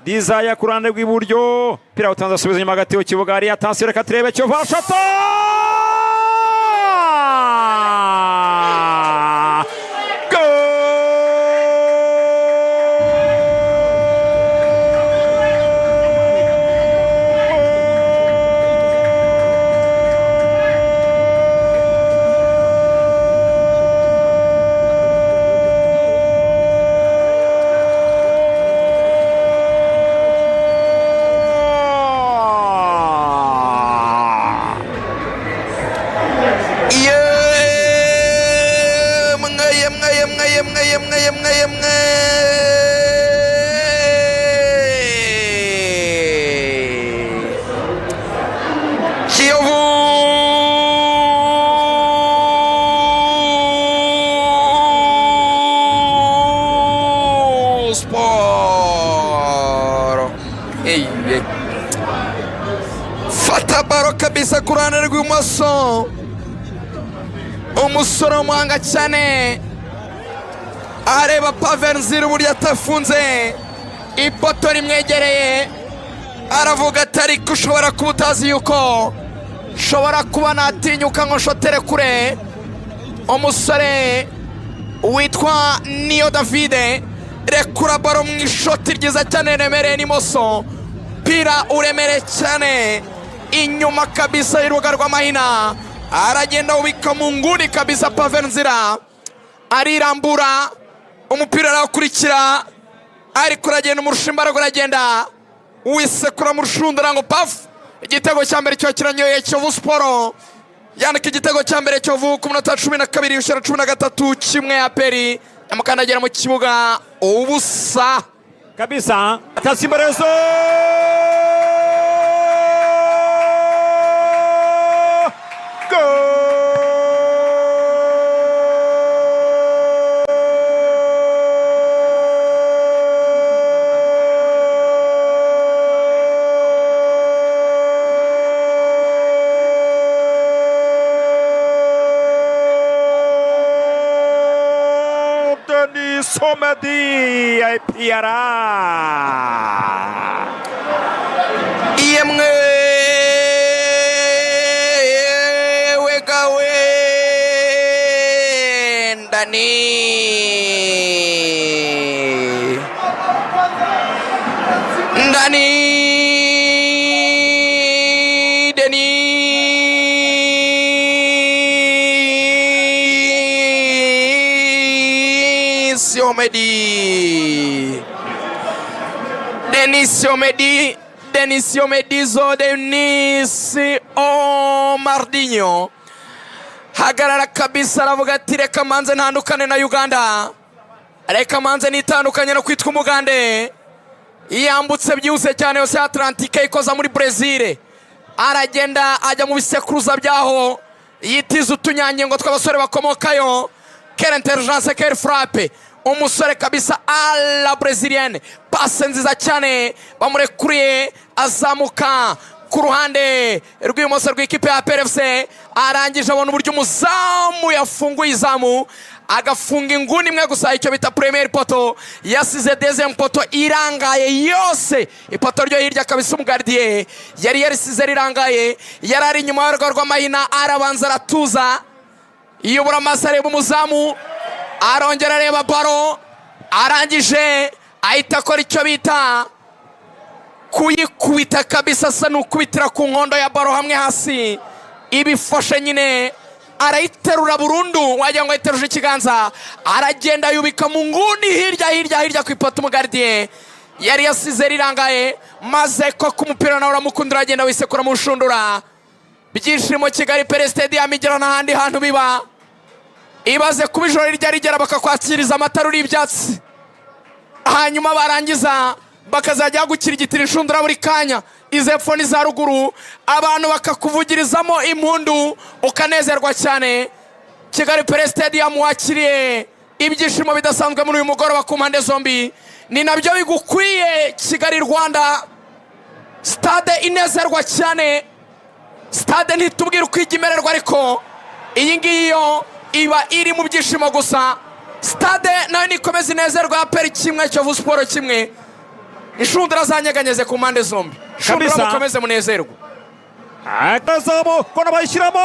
Desire ku ruhande rw'iburyo, pira utanze, asubiza inyuma hagati mu kibuga hariya. Attention, reka turebe Kiyovu shota. Yemwe, yemwe, yemwe, yemwe, yemwe, yemwe, yemwe! Kiyovu Sport. Eye. Fata baro kabisa ku ruhande rw'ibumoso, umusore w'umuhanga cyane, areba Pavel Nzira uburyo atafunze ipoto rimwegereye, aravuga ati: "Ariko ushobora kuba utazi yuko nshobora kuba natinyuka ngo nshotere kure." Umusore witwa Niyo Davide rekura baro mu ishoti ryiza cyane riremereye n'imoso, pira uremereye cyane inyuma kabisa y'urubuga rw'amahina, aragenda wubika mu nguni kabisa. Pavel Nzira arirambura, umupira arawukurikira, ariko uragenda umurusha imbaraga, uragenda wisekura mu rushundura ngo pafu! Igitego cya mbere cyo kiranyoye. Kiyovu Sport yandika igitego cya mbere. Kiyovu ku munota 12 ushyira 13, 1, APR nyamukandagira mu kibuga ubusa. Kabisa, atasi imbarezo. Gol! Denis Omedi APR. Yemwe wegawe ndani ndani Denis Omedi, Denis Omedi, Denis Omedizo, Denis Omardinho hagarara kabisa, aravuga ati: "Reka manze ntandukane na Uganda, reka manze nitandukanye no kwitwa Umugande." Yambutse byihuse cyane yose ya Atlantike, ikoza muri Brezil, aragenda ajya mu bisekuruza byaho, yitiza utunyangingo tw'abasore bakomokayo. Quelle intelligence, quelle frappe! Umusore kabisa à la brésilienne, passe nziza cyane bamurekuriye, azamuka ku ruhande rw'ibumoso rw'ikipe ya APR FC, arangije abona uburyo umuzamu yafunguye izamu, agafunga inguni imwe gusa, icyo bita premier poteau. Yasize deuxième poteau irangaye yose. Ipoto ryo hirya kabisa umugardien yari yarisize rirangaye, yari ari inyuma y'urugo rw'amahina. Arabanza aratuza, yubura amaso, areba umuzamu, arongera areba baro, arangije ahita akora icyo bita kuyikubita kabisa, asa n'ukubitira ku nkondo ya baro hamwe hasi ibifashe nyine, arayiterura burundu, wagira ngo ayiteruje ikiganza, aragenda yubika mu nguni hirya hirya hirya ku ipoto umugardien yari yasize rirangaye. Maze koko umupira nawe uramukunda, uragenda wisekura mu nshundura. Byishimo Kigali Pele Stadium igera n'ahandi hantu biba. Ibaze kuba ijoro rijya rigera bakakwakiriza amatara uri ibyatsi, hanyuma barangiza bakazajya bagukirigitira inshundura buri kanya, izepfo n'iza ruguru, abantu bakakuvugirizamo impundu, ukanezerwa cyane. Kigali Pele Stadium wakiriye ibyishimo bidasanzwe muri uyu mugoroba ku mpande zombi. Ni nabyo bigukwiye, Kigali Rwanda. Stade inezerwa cyane, stade ntitubwire uko ijya imererwa, ariko iyi ngiyi yo iba iri mu byishimo gusa. Stade nayo nikomeza inezerwa. APR 1, Kiyovu Sport 1. Inshundura zanyeganyeze ku mpande zombi. Inshundura, Kabisa. mukomeze munezerwe. Akazamu kona bayishyiramo.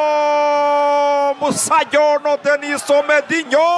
Goal! Musayono Denis Omedinho!